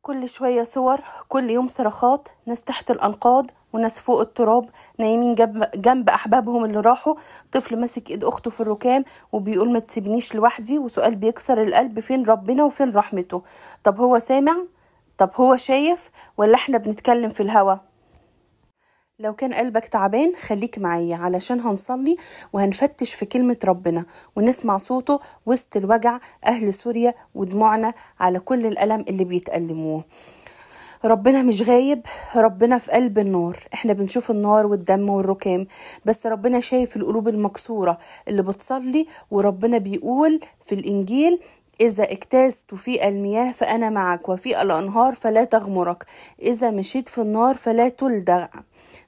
كل شوية صور، كل يوم صرخات، ناس تحت الأنقاض وناس فوق التراب نايمين جنب أحبابهم اللي راحوا، طفل ماسك إيد أخته في الركام وبيقول ما تسيبنيش لوحدي، وسؤال بيكسر القلب، فين ربنا وفين رحمته؟ طب هو سامع؟ طب هو شايف؟ ولا احنا بنتكلم في الهوا؟ لو كان قلبك تعبان خليك معايا علشان هنصلي وهنفتش في كلمة ربنا ونسمع صوته وسط الوجع أهل سوريا ودموعنا على كل الألم اللي بيتألموه. ربنا مش غايب، ربنا في قلب النار. احنا بنشوف النار والدم والركام، بس ربنا شايف القلوب المكسورة اللي بتصلي. وربنا بيقول في الإنجيل: إذا اجتازت في المياه فأنا معك، وفي الأنهار فلا تغمرك، إذا مشيت في النار فلا تلدغ،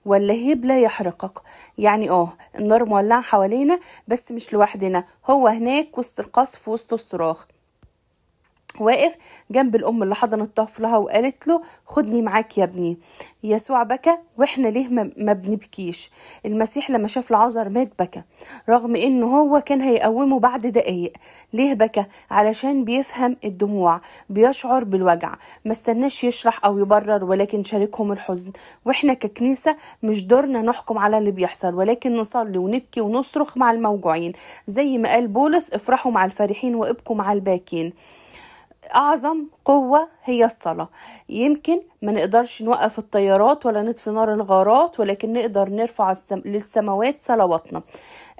واللهيب لا يحرقك. يعني النار مولعة حوالينا بس مش لوحدنا، هو هناك وسط القصف وسط الصراخ، واقف جنب الأم اللي حضنت طفلها وقالت له خدني معاك يا ابني. يسوع بكى، وإحنا ليه ما بنبكيش؟ المسيح لما شاف العذر مات بكى، رغم إنه هو كان هيقومه بعد دقايق. ليه بكى؟ علشان بيفهم الدموع، بيشعر بالوجع، ما استناش يشرح أو يبرر، ولكن شاركهم الحزن. وإحنا ككنيسة مش دورنا نحكم على اللي بيحصل، ولكن نصلي ونبكي ونصرخ مع الموجوعين، زي ما قال بولس: افرحوا مع الفرحين وابكوا مع الباكين. أعظم قوة هي الصلاة. يمكن ما نقدرش نوقف الطيارات ولا نطفي نار الغارات، ولكن نقدر نرفع للسماوات صلواتنا.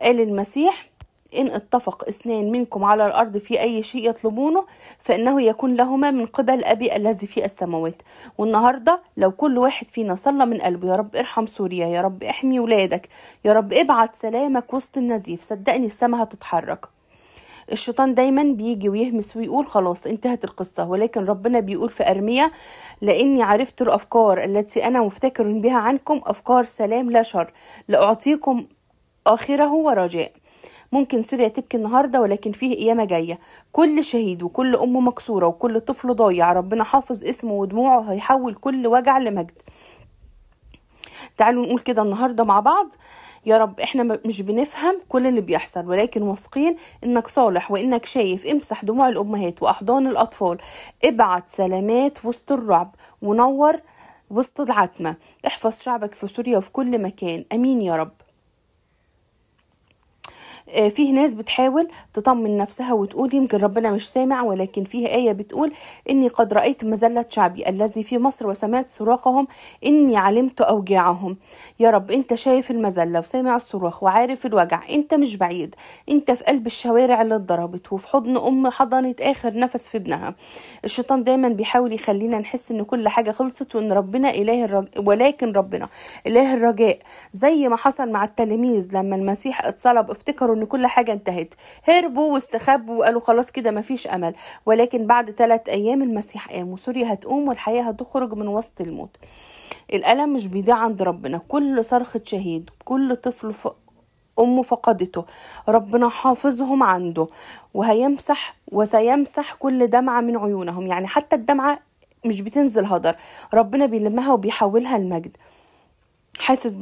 قال المسيح: إن اتفق اثنان منكم على الأرض في أي شيء يطلبونه فإنه يكون لهما من قبل أبي الذي في السماوات. والنهاردة لو كل واحد فينا صلى من قلبه: يا رب ارحم سوريا، يا رب احمي ولادك، يا رب ابعت سلامك وسط النزيف، صدقني السما هتتحرك. الشيطان دايما بيجي ويهمس ويقول خلاص انتهت القصة، ولكن ربنا بيقول في أرميا: لأني عرفت الأفكار التي أنا مفتكر بها عنكم، أفكار سلام لا شر، لأعطيكم آخره ورجاء. ممكن سوريا تبكي النهاردة، ولكن فيه قيامة جاية. كل شهيد وكل أم مكسورة وكل طفل ضايع ربنا حافظ اسمه ودموعه هيحول كل وجع لمجد. تعالوا نقول كده النهاردة مع بعض: يا رب احنا مش بنفهم كل اللي بيحصل، ولكن واثقين انك صالح وانك شايف. امسح دموع الامهات واحضان الاطفال، ابعت سلامات وسط الرعب ونور وسط العتمة، احفظ شعبك في سوريا وفي كل مكان، امين يا رب. فيه ناس بتحاول تطمن نفسها وتقول يمكن ربنا مش سامع، ولكن فيه آية بتقول: إني قد رأيت مذلة شعبي الذي في مصر وسمعت صراخهم، إني علمت أوجاعهم. يا رب أنت شايف المذلة وسامع الصراخ وعارف الوجع، أنت مش بعيد، أنت في قلب الشوارع اللي اتضربت وفي حضن أم حضنت آخر نفس في ابنها. الشيطان دايما بيحاول يخلينا نحس إن كل حاجة خلصت وإن ربنا إله ولكن ربنا إله الرجاء، زي ما حصل مع التلاميذ لما المسيح اتصلب افتكروا ان كل حاجة انتهت، هربوا واستخبوا وقالوا خلاص كده مفيش امل، ولكن بعد 3 ايام المسيح قام وسوريا هتقوم والحياة هتخرج من وسط الموت. الألم مش بيضيع عند ربنا، كل صرخة شهيد، كل طفل أمه فقدته ربنا حافظهم عنده، وهيمسح وسيمسح كل دمعة من عيونهم. يعني حتى الدمعة مش بتنزل هدر، ربنا بيلمها وبيحولها المجد. حاسس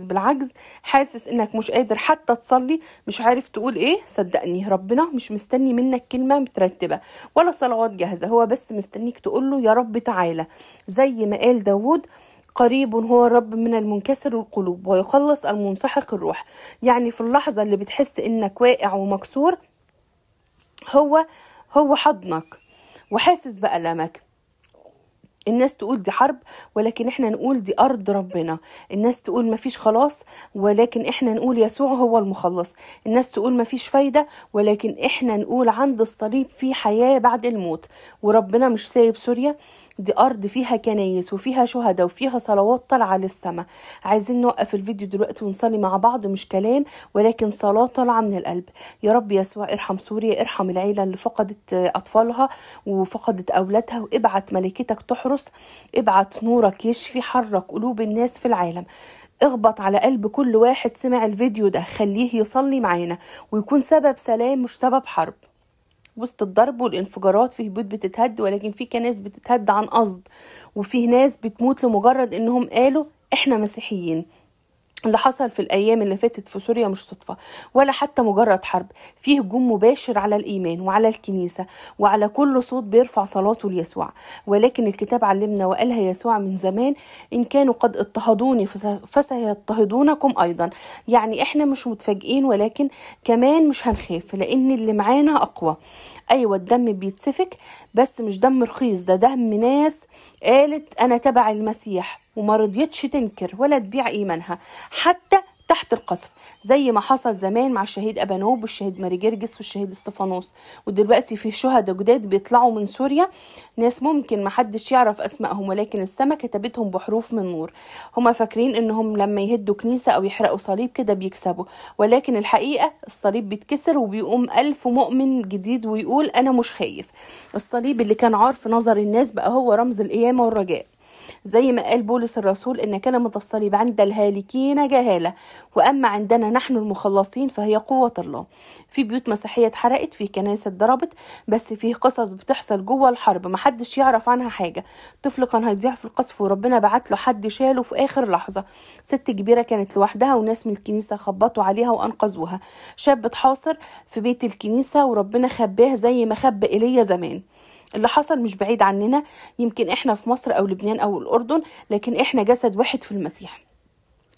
بالعجز، حاسس انك مش قادر حتى تصلي، مش عارف تقول ايه، صدقني ربنا مش مستني منك كلمة مترتبة ولا صلوات جاهزة، هو بس مستنيك تقول له يا رب تعالى. زي ما قال داود: قريب هو الرب من المنكسر القلوب ويخلص المنسحق الروح. يعني في اللحظة اللي بتحس انك واقع ومكسور، هو حضنك وحاسس بألمك. الناس تقول دي حرب، ولكن احنا نقول دي أرض ربنا. الناس تقول مفيش خلاص، ولكن احنا نقول يسوع هو المخلص. الناس تقول مفيش فايدة، ولكن احنا نقول عند الصليب في حياة بعد الموت. وربنا مش سايب سوريا، دي أرض فيها كنايس وفيها شهداء وفيها صلوات طالعة للسماء. عايزين نوقف الفيديو دلوقتي ونصلي مع بعض، مش كلام ولكن صلاة طالعة من القلب. يا رب يسوع ارحم سوريا، ارحم العيلة اللي فقدت أطفالها وفقدت أولادها، وابعت ملائكتك تحرس، ابعت نورك يشفي، حرك قلوب الناس في العالم. اغبط على قلب كل واحد سمع الفيديو ده، خليه يصلي معانا ويكون سبب سلام مش سبب حرب. وسط الضرب والانفجارات فيه بيوت بتتهد، ولكن في كناس بتتهد عن قصد، وفيه ناس بتموت لمجرد انهم قالوا احنا مسيحيين. اللي حصل في الأيام اللي فاتت في سوريا مش صدفة ولا حتى مجرد حرب، فيه هجوم مباشر على الإيمان وعلى الكنيسة وعلى كل صوت بيرفع صلاته ليسوع. ولكن الكتاب علمنا وقالها يسوع من زمان: إن كانوا قد اضطهدوني فسيضطهدونكم أيضا. يعني إحنا مش متفاجئين، ولكن كمان مش هنخاف لأن اللي معانا أقوى. أيوة الدم بيتسفك، بس مش دم رخيص، ده دم ناس قالت أنا تبع المسيح وما رضيتش تنكر ولا تبيع إيمانها حتى تحت القصف، زي ما حصل زمان مع الشهيد أبانوب والشهيد ماري جرجس والشهيد استفانوس. ودلوقتي في شهداء جداد بيطلعوا من سوريا، ناس ممكن ما حدش يعرف أسمائهم، ولكن السما كتبتهم بحروف من نور. هما فاكرين إنهم لما يهدوا كنيسة أو يحرقوا صليب كده بيكسبوا، ولكن الحقيقة الصليب بيتكسر وبيقوم 1000 مؤمن جديد ويقول أنا مش خايف. الصليب اللي كان عار في نظر الناس بقى هو رمز القيامة والرجاء. زي ما قال بولس الرسول إن كلمة الصليب عند الهالكين جهالة، وأما عندنا نحن المخلصين فهي قوة الله. في بيوت مسيحية اتحرقت، في كنائس اتضربت، بس فيه قصص بتحصل جوه الحرب محدش يعرف عنها حاجة. طفل كان هيضيع في القصف وربنا بعت له حد شاله في آخر لحظة. ست كبيرة كانت لوحدها وناس من الكنيسة خبطوا عليها وأنقذوها. شاب اتحاصر في بيت الكنيسة وربنا خباه زي ما خبى إيليا زمان. اللي حصل مش بعيد عننا، يمكن احنا في مصر او لبنان او الاردن، لكن احنا جسد واحد في المسيح.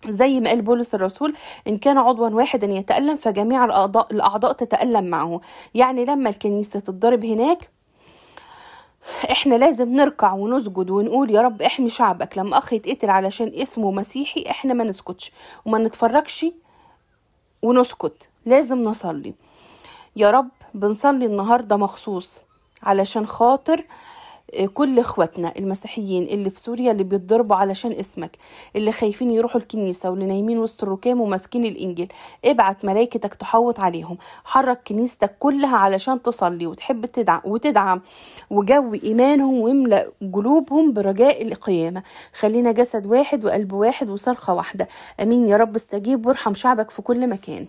زي ما قال بولس الرسول: إن كان عضوا واحدا يتألم فجميع الأعضاء تتألم معه. يعني لما الكنيسة تتضرب هناك احنا لازم نركع ونسجد ونقول يا رب احمي شعبك. لما اخ يتقتل علشان اسمه مسيحي احنا ما نسكتش وما نتفرجش ونسكت، لازم نصلي. يا رب بنصلي النهاردة مخصوص علشان خاطر كل اخواتنا المسيحيين اللي في سوريا، اللي بيتضربوا علشان اسمك، اللي خايفين يروحوا الكنيسة واللي نايمين وسط الركام وماسكين الانجيل. ابعت ملائكتك تحوط عليهم، حرك كنيستك كلها علشان تصلي وتحب وتدعم وجوي ايمانهم واملأ قلوبهم برجاء القيامة. خلينا جسد واحد وقلب واحد وصرخة واحدة. امين يا رب، استجيب وارحم شعبك في كل مكان.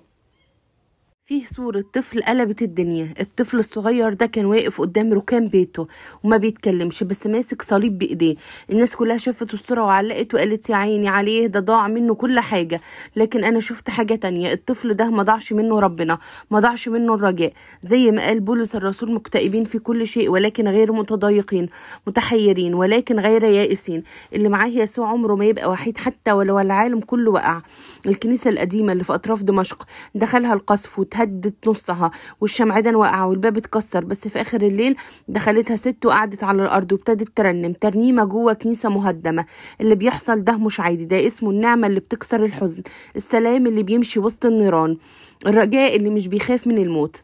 فيه صورة طفل قلبت الدنيا. الطفل الصغير ده كان واقف قدام ركام بيته وما بيتكلمش، بس ماسك صليب بإيديه. الناس كلها شافت الصورة وعلقت وقالت يا عيني عليه، ده ضاع منه كل حاجة. لكن أنا شفت حاجة تانية، الطفل ده ما ضاعش منه ربنا، ما ضاعش منه الرجاء. زي ما قال بولس الرسول: مكتئبين في كل شيء ولكن غير متضايقين، متحيرين ولكن غير يائسين. اللي معاه يسوع عمره ما يبقى وحيد حتى ولو العالم كله وقع. الكنيسة القديمة اللي في أطراف دمشق دخلها القصف وتهدت نصها والشمعدان وقع والباب اتكسر، بس في اخر الليل دخلتها ست وقعدت على الارض وابتدت ترنم ترنيمه جوه كنيسه مهدمه. اللي بيحصل ده مش عادي، ده اسمه النعمه اللي بتكسر الحزن، السلام اللي بيمشي وسط النيران، الرجاء اللي مش بيخاف من الموت.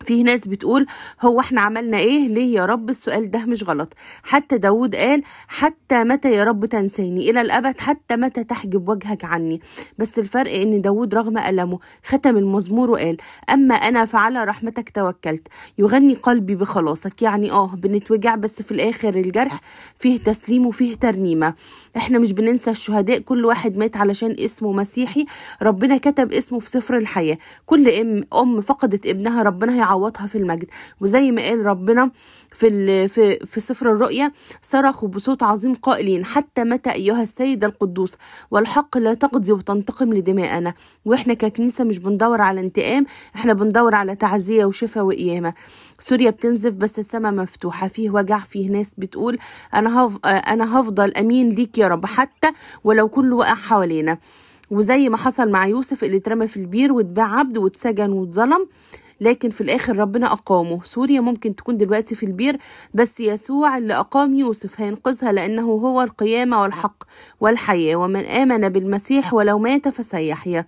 فيه ناس بتقول هو احنا عملنا ايه ليه يا رب؟ السؤال ده مش غلط. حتى داود قال حتى متى يا رب تنساني الى الابد، حتى متى تحجب وجهك عني. بس الفرق ان داود رغم ألمه ختم المزمور وقال اما انا فعلى رحمتك توكلت، يغني قلبي بخلاصك. يعني بنتوجع، بس في الاخر الجرح فيه تسليم وفيه ترنيمة. احنا مش بننسى الشهداء، كل واحد مات علشان اسمه مسيحي ربنا كتب اسمه في سفر الحياة. كل ام فقدت ابنها ربنا هيعوضها في المجد. وزي ما قال ربنا في سفر الرؤيا: صرخوا بصوت عظيم قائلين حتى متى ايها السيد القدوس والحق لا تقضي وتنتقم لدماءنا. واحنا ككنيسة مش بندور على انتقام، احنا بندور على تعزية وشفاء وقيامة. سوريا بتنزف بس السماء مفتوحة، فيه وجع، فيه ناس بتقول انا هفضل امين ليك يا رب حتى ولو كله وقع حوالينا. وزي ما حصل مع يوسف اللي اترمى في البير واتباع عبد واتسجن واتظلم، لكن في الآخر ربنا أقامه. سوريا ممكن تكون دلوقتي في البير، بس يسوع اللي أقام يوسف هينقذها، لأنه هو القيامة والحق والحياة، ومن آمن بالمسيح ولو مات فسيحيا.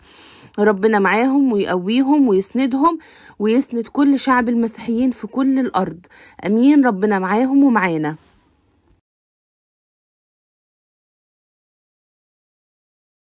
ربنا معاهم ويقويهم ويسندهم ويسند كل شعب المسيحيين في كل الأرض. أمين. ربنا معاهم ومعانا.